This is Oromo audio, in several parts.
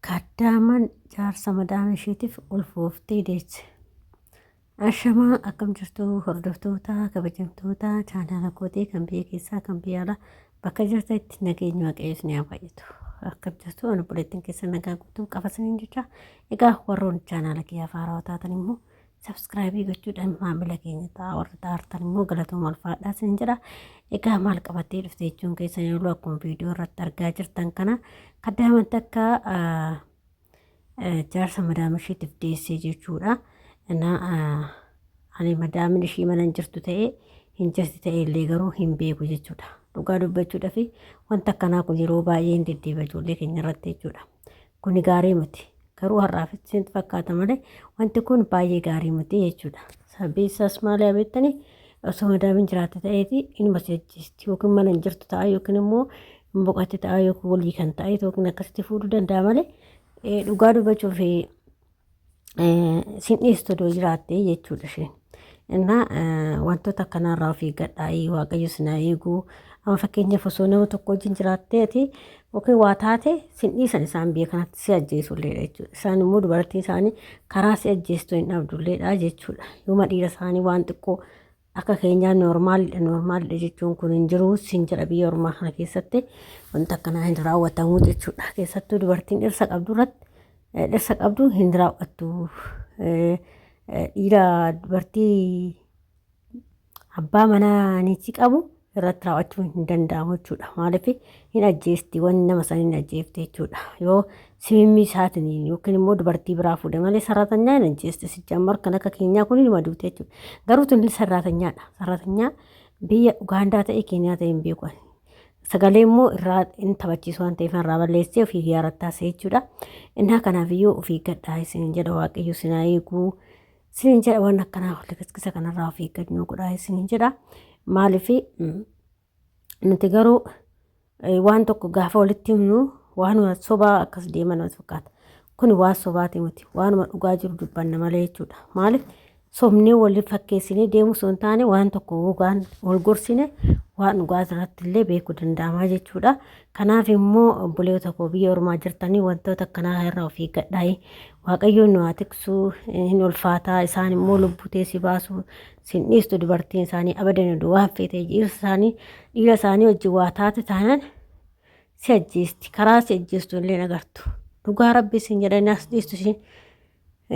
Kaddaaman jaarsa madaama isheetiif ulfooftee deesse. Ashamaa akkam jirtu hordoftoota kabajamtoota chaanaala kootii kan biyya keessaa kan biyya alaa bakka jirtanitti nageenyi waaqayyo isin haa baay'atu. Akkam jirtu ani obboleettiin keessa nagaa guutuu qaba isiniin jecha. Egaa warroonni chaanaala kiyyaaf haarawaa taatan immoo sabskraayibii gochuudhaan maamila keenya ta'a warri taartan immoo galatooma ulfaadhaa isin jedha. Egaa maal qabattee dhufte jechuun keessan yeroo akkuma viidiyoo irratti argaa jirtan kana kaddaaman takka jaarsa madaama isheetiif deessee jechuudha. Innaa ani madaamin ishii mana hin jirtu ta'ee hin jirti ta'e illee garuu hin beeku jechuudha. Dhugaa dubbachuudhaaf wanta akkanaa kun yeroo baay'ee hin deddeebi'a ijoollee keenya irratti jechuudha. Kuni gaarii miti. Garuu har'aaf isinitti fakkaata malee wanti kun baay'ee gaarii miti jechuudha. Sababii isaas maali haa beektanii osoo madaamin jiraatte ta'eeti inuma si ajjeesti yookiin mana hin jirtu ta'a yookiin immoo hin boqotte ta'a yookiin walii kan ta'e yookiin akkasitti fuudhuu danda'a malee dhugaa dubbachuuf sin dhiistu odoo jiraatte jechuudha isheen. Innaa wantoota akkanaarraa of eeggadhaa waaqayyo sin haa eegu. Amma fakkeenyaaf osoo nama tokko wajjin jiraattee ati yookiin waa taate sin dhiisan isaan biyya kanatti si ajjeesulleedha jechuudha. Isaan immoo dubartiin isaanii karaa si ajjeestu hin dhabdulleedha jechuudha. Yooma dhiira isaanii waan xiqqoo akka keenyaa noormaalidha noormaalidha jechuun kun hin jiru sin jedha biyya ormaa kana keessatti wanta akkanaa hin raawwatamu jechuudha. Keessattuu dubartiin dhirsa qabdu irratti dhirsa qabdu hin raawwattu. Dhiira dubartii abbaa manaa niitii qabu irratti raawwachuu hin danda'amu jechuudha. Maaliif hin ajjeesti wanni nama san hin ajjeefte jechuudha. Yoo simimmii isaatiin yookiin immoo dubartii biraa fuudhe malee saraatanyaa hin ajjeesti. Sijjammar kan akka keenyaa kun inuma duute jechuudha. Garuu tun saraatanyaadha. Saraatanyaa biyya Ugaandaa ta'e Keeniyaa ta'e hin beeku. Sagalee immoo irraa hin taphachiisu waan ta'eef irraa balleessee ofii kiyyaa haasa'e jechuudha. Innaa kanaafiyyuu ofii gadhaa isin jedha waaqayyo isin haa eeguu. Isin jedha waan akkanaa likiskisa kanarraa of eeggannoo godhaa isin jedha. Maaliif nuti garuu waan tokko gaafa walitti himnu waanuma sobaa akkas deeman natti fakkaata. Kun waan sobaati miti waanuma dhugaa jiru dubbanna malee jechuudha. Maaliif sobnee wal fakkeessinee deemuu osoo hin taane waan tokko dhugaan wal gorsine waan dhugaa irratti illee beekuu danda'ama jechuudha. Kanaaf immoo obboleewwan koo biyya ormaa jirtanii wantoota akkanaa irraa of eeggadhaa. Waaqayyoon nu haa tiksu hin ulfaataa isaan immoo lubbuu tee si baasu sin dhiistu dubartiin isaanii abadan oduu waan feete dhiirsa isaanii dhiira isaanii wajjin waa taate taanaan si ajjeesti karaa si ajjeestu illee agartu dhugaa rabbi isin jedhanii as dhiistu isheen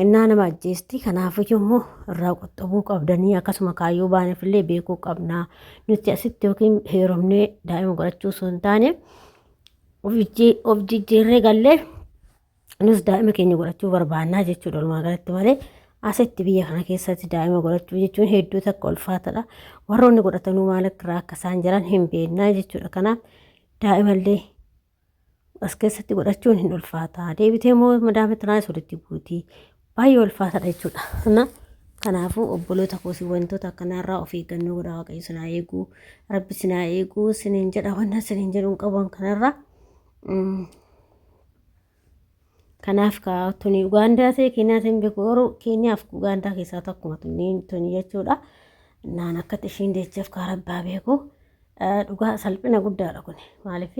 innaa nama ajjeesti kanaafiyyuu immoo irraa qoxxobuu qabdanii akkasuma kaayyoo baaneef illee beekuu qabnaa nuti asitti yookiin heerumnee daa'ima godhachuu osoo hin taane of jijjiirree gallee nus daa'ima keenya godhachuu barbaannaa jechuudha walumaa galatti malee asitti biyya kana keessatti daa'ima godhachuu jechuun hedduu takka ulfaatadha. Warroonni godhatanuu maal irraa akka isaan jiran hin beeknaa jechuudha. Kanaaf daa'imallee as keessatti godhachuun hin ulfaata. Deebitee immoo madaama tanaas walitti buuti. Baay'ee ulfaatadha jechuudha. Na kanaafuu obboloota koosii wantoota akkanaarraa of eeggannoo godhaa waaqayyo sinaa eeguu rabbi sinaa eeguu siniin jedha wanna siniin jedhuun qabu kanarraa. Kanaaf kaa tuni Ugaandaa ta'e Keeniyaa ta'e hin beeku garuu Keeniyaaf Ugaandaa keessaa tokkuma tuni tuni jechuudha. Naan akkatti ishiin deecheef kaa rabbaa beeku. Dhugaa salphina guddaadha kuni maaliif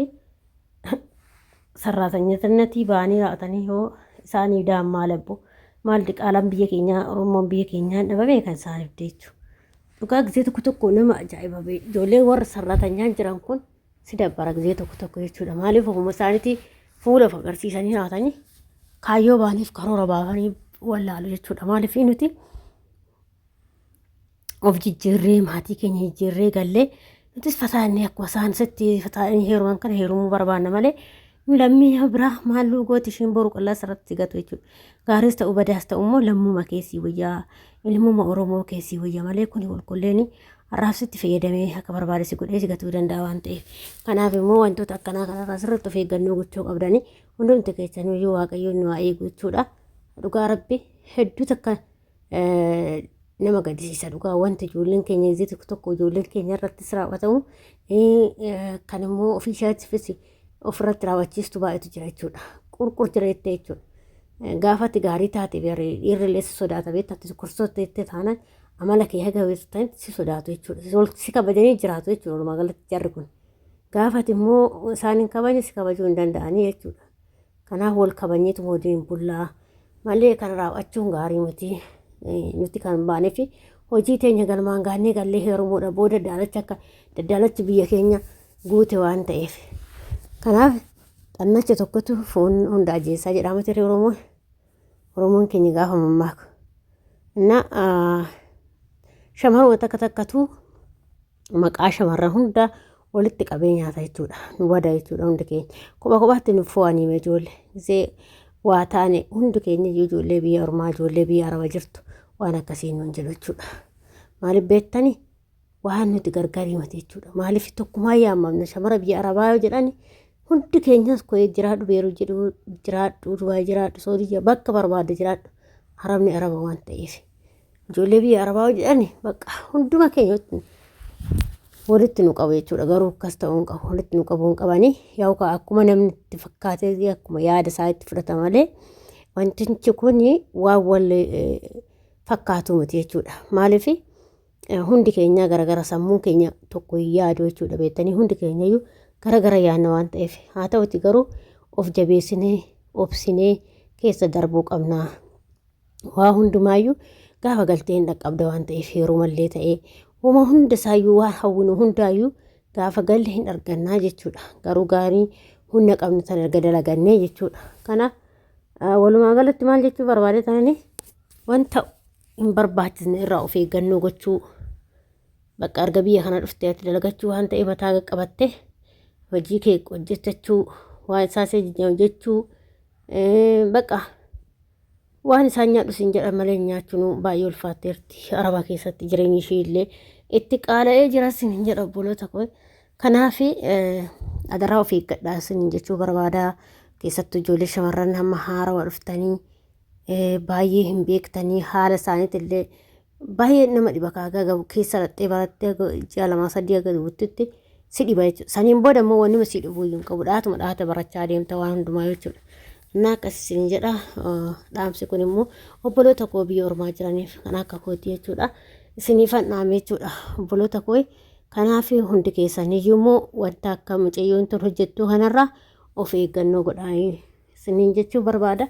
sarraatanyatannatii ba'anii raa'atanii yoo isaanii daan maal abbo maal diqaalaan biyya keenyaa Oromoon biyya keenyaa hin dhabame kan isaaniif deechu. Dhugaa gisee tokko tokko nama ajaa'iba ijoollee warra sarraatanyaan jiran kun si dabbara gisee tokko tokko jechuudha. Maaliif ofuma isaaniitii fuula of agarsiisanii raatanii kaayyoo baaniif karoora baafanii wallaalu jechuudha. Maaliif nuti of jijjiirree maatii keenya jijjiirree gallee nutis fataannee akkuma isaan sitti fataanii heeruman kana heerumuu barbaanna malee nu lammii biraa maalluu gooti ishiin boru qillaa sirratti gatu jechuudha. Gaariis ta'u badaas ta'u immoo lammuma keessii wayyaa ilmuma Oromoo keessii wayya malee kuni qulqulleeni har'aaf sitti fayyadamee akka barbaade si godhee si gatuu danda'a waan ta'eef. Kanaaf immoo wantoota akkanaa kanarraa sirriitti of eeggannoo gochuu qabdanii hundumti keessaniyyuu waaqayyoon nu haa eegu jechuudha. Dhugaa rabbi hedduu takka nama gaddisiisa dhugaa wanti ijoolleen keenya gisee tokko tokko ijoolleen keenya irrattis raawwatamu kan immoo ofii isheetifis ofirratti raawwachiistu baay'eetu jira jechuudha. Qurqur jira jettee jechuudha. Gaafa ati gaarii taate dhiirri illee si sodaata beektaa ati korsoota jettee taanaan amala kee haga beektan si sodaatu jechuudha. Si kabajanii jiraatu jechuudha walumaa galatti jarri kun. Gaafa ati immoo isaan hin kabajne si kabajuu hin danda'anii jechuudha. Kanaaf wal kabajneetuma waliin bullaa malee kana raawwachuun gaarii miti. Nuti kan baaneef hojii teenya galmaan gaannee gallee heerumuudha booda daalacha akka daddalachi biyya keenya guute waan ta'eef. Kanaaf xannacha tokkotu foon hunda ajjeessaa jedhama ture Oromoon. Oromoon keenya gaafa mammaaku. Innaa shamarruma takka takkatu maqaa shamarran hunda walitti qabee nyaata jechuudha. Nu bada jechuudha hundi keenya. Kopha kophaatti nu fo'anii ijoollee. Gisee waa taane hundi keenya iyyuu ijoollee biyya ormaa ijoollee biyya araba jirtu waan akkasii nuun jedhu jechuudha. Maaliif beektani? Waan nuti gargarii miti jechuudha. Maaliif tokkumaa yaamamna shamara biyya arabaa yoo jedhani hundi keenyas Kuweet jiraadhu, Beerut jedhu jiraadhu, Dubaay jiraadhu, Saudii bakka barbaadde jiraadhu. Arabni araba waan ta'eef. Ijoollee biyya arabaa yoo jedhani bakka hunduma keenya walitti nu qabu jechuudha. Garuu akkas ta'uu hin qabu. Walitti nu qabuu hin qabani. Yaa'u kaa akkuma namni itti fakkaatee akkuma yaada isaa itti fudhata malee wantichi kun waan wal fakkaatu miti jechuudha. Maaliif hundi keenya garagara sammuun keenya tokko hin yaadu jechuudha beektanii hundi keenya iyyuu garagara yaadna waan ta'eef. Haa ta'uti garuu of jabeessinee obsinee keessa darbuu qabna. Waa hundumaayyuu gaafa galtee hin dhaqqabda waan ta'eef heerumallee ta'ee wama hunda isaayyuu waan hawwinu hundaayyuu gaafa galle hin argannaa jechuudha. Garuu gaarii humna qabnu tan erga dalagannee jechuudha. Kanaaf walumaa galatti maal jechuu barbaade tanani wanta hin barbaachisne irraa of eeggannoo gochuu bakka erga biyya kana dhuftee ati dalagachuu waan ta'e mataa qaqqabatte hojii kee hojjetachuu waan isaa hojjechuu bakka waan isaan nyaadhu siin jedhan malee nyaachuun baay'ee ulfaatteerti. Araba keessatti jireenyi ishii illee itti qaala'ee jira siin jedha obboloota koo. Kanaaf adaraa of eeggadhaa siin jechuu barbaada. Keessattuu ijoollee shamarran hamma haarawa dhuftanii baay'ee hin beektanii haala isaaniitti illee baay'ee nama dhiba kaagaa gabu keessa dhaqxee barattee ji'a lamaa sadii aga guututti si dhiba jechuudha. Saniin booda immoo wanni si dhibu hin qabu dhaatuma dhaata barachaa deemta waan hundumaa jechuudha. Innaa akkas isin jedha dhaamsi kun immoo obboloota koo biyya ormaa jiraniif kan akka kootii jechuudha. Isiniifan dhaame jechuudha obboloota koo. Kanaaf hundi keessaniyyuu immoo wanta akka mucayyoon tun hojjettu kanarraa of eeggannoo godhaa isiniin jechuu barbaada.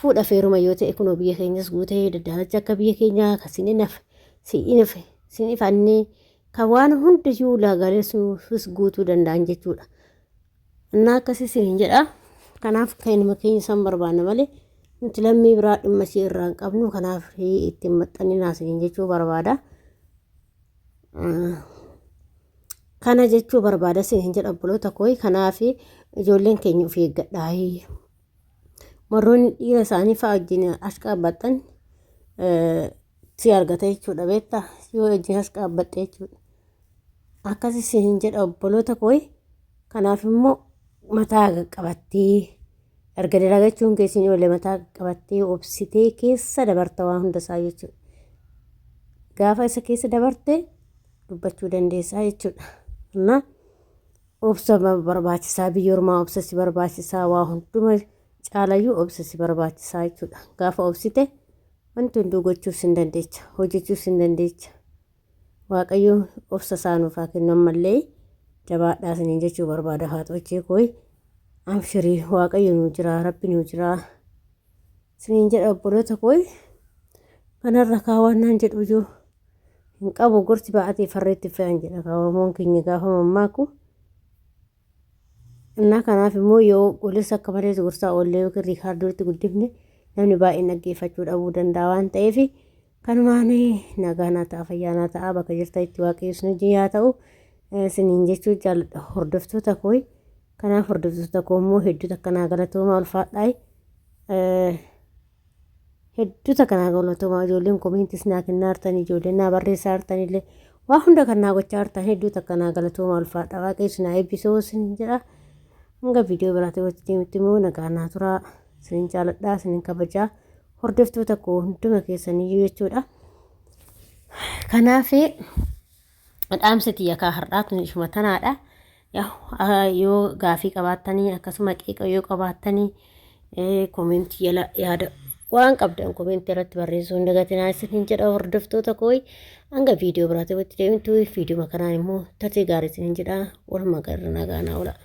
Fuudha feeruma yoo ta'e kunoo biyya keenyas guutee daddaalacha akka biyya keenyaa kan sin inafe sin ifannee kan waan hundayyuu ulaagaalee sunis guutuu danda'an jechuudha. Innaa akkasii isiniin jedha. Kanaaf kanuma keenya san barbaanna malee nuti lammii biraa dhimma ishee irraa hin qabnu kanaaf ittiin maxxaninaa isiniin jechuu barbaada. Kana jechuu barbaada isiniin jedha obboloota koo kanaaf ijoolleen keenya of eeggadhaa. Warroonni dhiira isaanii fa'a wajjin as qaabbattan si argata jechuudha beektaa yoo wajjin as qaabbatte jechuudha. Akkas isiniin jedha obboloota koo kanaaf immoo mataa qabattee erga dalagachuun keessin oolle mataa qabattee obsitee keessa dabarta waan hunda isaa jechuudha. Gaafa isa keessa dabarte dubbachuu dandeessaa jechuudha. Innaa obsa barbaachisaa biyya ormaa obsa si barbaachisaa waa hunduma caalayyuu obsa si barbaachisaa jechuudha. Gaafa obsite wanti hunduu gochuus hin dandeecha hojjechuus hin dandeecha. Waaqayyo obsa isaa nuuf haa kennu ammallee jabaadhaa isiniin jechuu barbaada haadhochee kooyi. Amshirii Waaqayyo nuu jira rabbi nuu jira isiniin jedha obboloota kooyi. Kanarra kaawwannaan jedhu iyyuu hin qabu gorsi ba'atee farreetti fe'an jedha Oromoon keenya gaafa mammaaku. Innaa kanaaf immoo yoo golis akka malee gorsaa oollee yookiin riikaardiitti guddifne namni baay'een dhaggeeffachuu dhabuu danda'a waan ta'eef kanumaan nagaa naa ta'a fayyaa naa ta'a bakka jirtanitti waaqayyo isin wajjin haa ta'u isiniin jechuu jaalladha hordoftoota koo. Kanaaf hordoftoota koo immoo hedduu takka naa galatoomaa ulfaadhaa. Hedduu takka naa galatoomaa ijoolleen komeentis naa kennaa jirtan ijoolleen naa barreessaa jirtan illee waa hunda kan naa gochaa jirtan hedduu takka naa galatoomaa ulfaadha waaqayyo isin haa eebbisuu isin jedha. Hanga viidiyoo biraatti walitti deemutti immoo nagaa naa turaa isinin jaaladha isinin kabajaa hordoftoota koo hunduma keessaniyyuu jechuudha. Kanaaf dhaamsi tiyya kaa har'aa tun ishuma tanaadha. Yoo gaafii qabaattanii akkasuma qeeqa yoo qabaattanii koomeentii jala yaada waan qabdan koomeentii irratti barreessuu hin dagatinaa isiniin jedha hordoftoota koo hanga viidiyoo biraatti walitti deemtu viidiyoo kanaan immoo tatee gaarii isiniin jedha walumaa galatti nagaa naa oolaa.